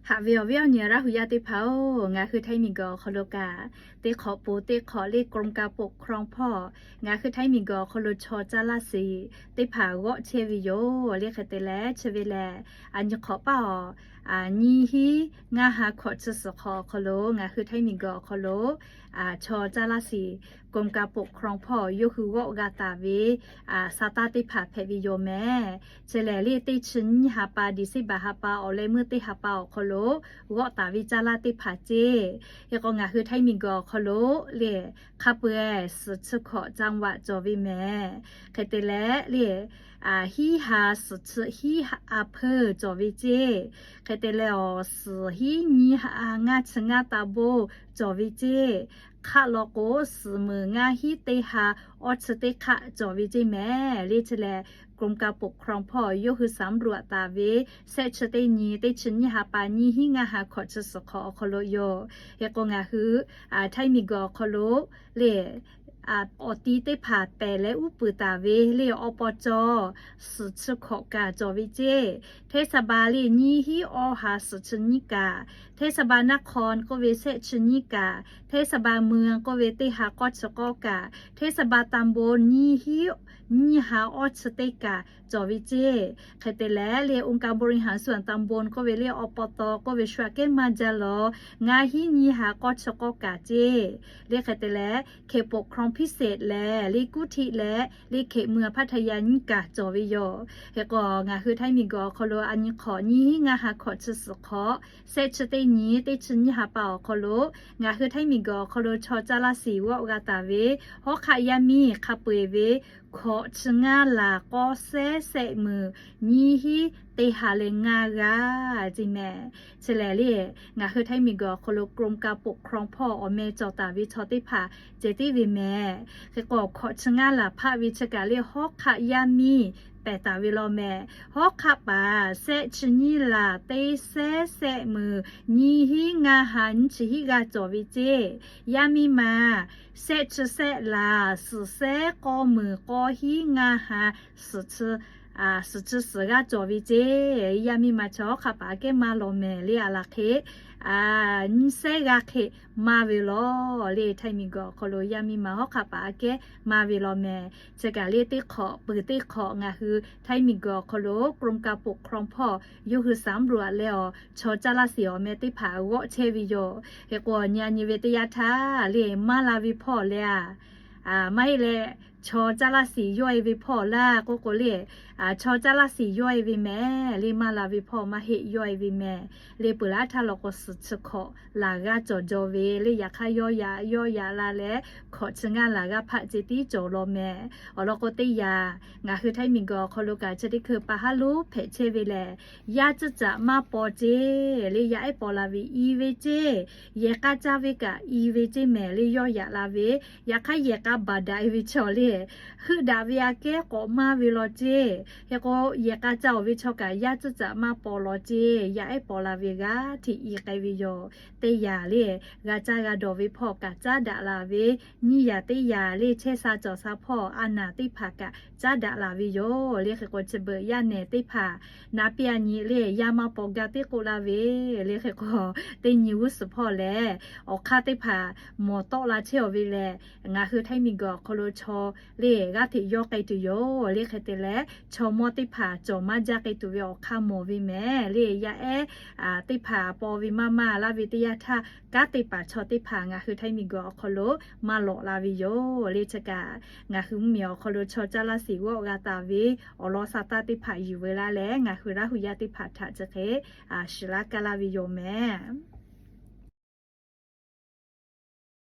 Haꞈ ve awˬ viˉ awˬ nyi Laˇ hu yaˇ teˇ hpaˍ-oˬ, ngaˬ hui Htaiˇ miˬguiˬ awˬ hk'aw lo kaꞈ, teˇ hk'awꞈ po teˇ hk'awꞈ le กรมการปกครอง hpawˇ ngaˬ hui Htaiˇ miˬguiˬ awˬ hk'aw lo chaw caˇ laˇ shiˍ teˇ hpaˍ g'awˆ chehˇ ve yoˬ. Le hk'e te leh chi ve lehˬ, a nyi hk'awꞈ paˇ awˬ, nyiˇ hinˉ ngaˇ ha hkawꞈ chi suhˍ hk'awꞈ awˬ hk'aw lo ngaˬ hui Htaiˇ miˬguiˬ awˬ hk'aw lo chaw caˇ laˇ shiˍ กรมการปกครอง hpawˇ yawˇ hui g'awˆ g'a taˍ ve sa taˇ teˇ hpaˍ hpehꞈ ve yoˬ mehˍ. Chi lehˬ le teˇ chi nyiˇ ha pa December ha pa awˬ leh meuˇ teˇ ha pa awˬ hk'aw lo g'awˆ taˍ ve caˇ laˇ teˇ hpaˍ ceˇ. Hk'e k'o ngaˬ hui Htaiˇ miˬguiˬ awˬ hk'aw lo le hk'a peu-eˬ suhˍ chi hkawꞈ จังหวัด cawˬ ve mehˍ. Hk'e te leh le hiˉ ha suhˍ chi hiˉ ha อำเภอ cawˬ ve ceˇ. Hk'e te leh awˬ suhˍ hiˉ nyiˇ ha ngaˇ chi ngaˇ ตำบล cawˬ ve ceˇ. Hk'aˆ law k'o suhˍ meunˍ ngaˇ hiˉ teˇ ha awˇ chi teˇ hk'aˆ cawˬ ve ceˇ mehˍ. Le chi lehˬ กรมการปกครอง hpawˇ yawˇ hui สำรวจ taˍ ve shehˆ chi teˇ nyi teˇ chi nyiˇ ha pa nyiˇ hinˉ ngaˇ ha hkawꞈ chi suhˍ hk'awꞈ awˬ hk'aw lo yoˬ. Hk'e k'o ngaˬ hui Htaiˇ miˬguiˬ awˬ hk'aw lo le awˬ ti teˇ hpaˍ pehˬ leh uˉ peunˍ taˍ ve le awˬ paw caw suhˍ chi hkawꞈ kaꞈ cawˬ ve ceˇ. เทศบาล le nyiˇ hinˉ awˇ ha suhˍ chi nyiˇ kaꞈ, เทศบาลนคร k'oˆ ve shehˆ chi nyiˇ kaꞈ, เทศบาลเมือง k'oˆ ve teˇ ha k'awˇ chi k'awˇ kaꞈ, เทศบาลตำบล nyiˇ hinˉ nyiˇ ha awˇ chi teˇ kaꞈ cawˬ ve ceˇ. Hk'e te leh le องค์การบริหารส่วนตำบล k'oˆ ve le awˬ paw taw k'oˆ ve shu aꞈ kehˉ maˇ jaˇ lawˬ, ngaˇ hinˉ nyiˇ ha k'awˇ chi k'awˇ kaꞈ ceˇ. Le hk'e te leh เขตปกครองพิเศษ leh le กรุงเทพ leh le เขตเมืองพัทยา nyiˇ kaꞈ cawˬ ve yoˬ. Hk'e k'o ngaˬ hui Htaiˇ miˬguiˬ awˬ hk'aw lo a nyi hk'awꞈ nyiˇ hinˉ ngaˇ ha hkawꞈ chi suhˍ hk'awꞈ shehˆ chi teˇ nyi teˇ chi nyiˇ ha pa awˬ hk'aw lo ngaˬ hui Htaiˇ miˬguiˬ awˬ hk'aw lo chaw caˇ laˇ shiˍ g'awˆ g'a taˍ ve hawˉ hk'aˆ yaˇ miˇ hk'a peu-eˬ ve hkawꞈ chi ngaˇ laˬ k'awˇ sehˉ sehˆ meunˍ nyiˇ hinˉ teˇ ha leh ngaˇ g'aˇ ceˇ mehˍ. Chi lehˬ le ngaˬ hui Htaiˇ miˬguiˬ awˬ hk'aw lo กรมการปกครอง hpawˇ awˬ meh cawˬ taˍ ve chaw teˇ hpaˍ ceh tiˉ ve mehˍ. Hk'e k'o hkawꞈ chi ngaˇ laˬ hpaˆ ve chi kaꞈ le hawˉ hk'aˆ yaˇ miˇ pehˬ taˍ ve law mehˍ. Hawˉ hk'aˆ paˍ shehˆ chi nyiˇ laˬ teˇ sehˉ sehˆ meunˍ nyiˇ hinˉ ngaˇ ha nyiˇ chi hiˉ g'aˇ cawˬ ve ceˇ. Yaˇ miˇ ma shehˆ chi sehˆ laˬ suhˍ sehˉ k'awˇ meunˍ k'awˇ hinˉ ngaˇ ha suhˍ chi suhˍ g'aˇ cawˬ ve ceˇ. Yaˇ miˇ ma chi hawˉ hk'aˆ paˍ aꞈ kehˉ maˇ law mehˍ le aˬ laˬ hk'e nyiˇ sehˉ g'aˇ hk'e maˇ ve law. Le Htaiˇ miˬguiˬ awˬ hk'aw lo yaˇ miˇ ma hawˉ hk'aˆ paˍ aꞈ kehˉ maˇ ve law mehˍ. Chi kaꞈ le teˇ hk'awꞈ peuˬ teˇ hk'awꞈ ngaˬ hui Htaiˇ miˬguiˬ awˬ hk'aw lo กรมการปกครอง hpawˇ yawˇ hui สำรวจ leh awˬ chaw caˇ laˇ shiˍ awˬ meh teˇ hpaˍ g'awˆ chehˇ ve yoˬ. Hk'e k'o nyi a nyi ve teˇ yanˇ htaˇ le maˇ la ve hpawˇ leh a maˇ heˆ leh chaw caˇ laˇ shiˍ yawˇ e ve hpawˇ laˇ k'oˆ k'o le, chaw caˇ laˇ shiˍ yawˇ e ve mehˍ le maˇ la ve hpawˇ maˇ heˆ yawˇ e ve mehˍ. Le peuˬ laˇ htaˇ law k'o suhˍ chi hkawꞈ laˬ g'aˇ cawˬ jaw ve le yaꞈ hk'aˇ yawˇ yaꞈ yawˇ yaꞈ la leh hkawꞈ chi ngaˇ laˬ g'aˇ hpaˆ ceh tiˉ cawˬ law mehˍ. Awˬ lawn k'o teˇ yanˇ ngaˬ hui Htaiˇ miˬguiˬ awˬ hk'aw lo kaꞈ chi teˇ hkui pa haˉ lonˉ hpehꞈ chehˇ ve lehˬ, yaˇ cuˇ caꞈ maˇ paw ceˇ le yaˇ ehˉ paw la ve i ve ceˇ. Yehˬ k'a caˇ ve kaꞈ i ve ceˇ mehˍ le yawˇ yaꞈ la ve. Yaꞈ hk'aˇ yehˬ k'a baˬ daꞈ e ve chaw le heuˆ daꞈ ve aꞈ kehˉ k'awꞈ maˇ ve law ceˇ. Hk'e k'o yehˬ k'a caˇ awˬ ve chaw kaꞈ yaˇ cuˇ caꞈ maˇ paw law ceˇ. Yaˇ ehˉ paw la ve g'aˇ hteꞈ i k'ai ve yoˬ. Teˇ yanˇ le g'a caˇ g'a dawˬ ve hpawˇ kaꞈ caˉ daꞈ la ve, nyiˇ yanˇ teˇ yanˇ le chehˇ sha cawˬ sha hpawˇ a naˍ teˇ hpaˍ kaꞈ caˉ daꞈ la ve yoˬ. Le hk'e k'o chi beuꞈ yaˇ nehˬ teˇ hpaˍ naˍ piˇ a nyi le yaˇ maˇ paw gaˇ tiˉ k'oˆ laˇ ve. Le hk'e k'o teˇ nyi g'uˇ suhˍ hpawˇ lehˬ awˬ hk'aˇ teˇ hpaˍ mawˬ tawˆ la chehˇ awˬ ve lehˬ, ngaˬ hui Htaiˇ miˬguiˬ awˬ hk'aw lo chaw le g'aˇ hteꞈ yawˇ k'ai tuˬ yoˬ. Le hk'e te leh chaw mawˇ teˇ hpaˍ cawˬ maˇ jaˇ k'ai tuˬ ve awˬ hk'aˇ mawˬ ve mehˍ le yaˇ ehˉ teˇ hpaˍ paw ve maˇ maˇ laˇ ve teˇ yanˇ htaˇ kanˉ te paˍ chaw teˇ hpaˍ ngaˬ hui Htaiˇ miˬguiˬ awˬ hk'aw lo maˇ lawꞈ la ve yoˬ. Le chi kaꞈ ngaˬ hui mvuhˇmiˬ awˬ hk'aw lo chaw caˇ laˇ shiˍ g'awˆ g'a taˍ ve awˬ lawn sa taˇ teˇ hpaˍ yuˬ ve laˇ leh ngaˬ hui Laˇ hu yaˇ teˇ hpaˍ htaꞈ chi hk'e shiˍ laˇ kaˇ laˇ ve yoˬ mehˍ.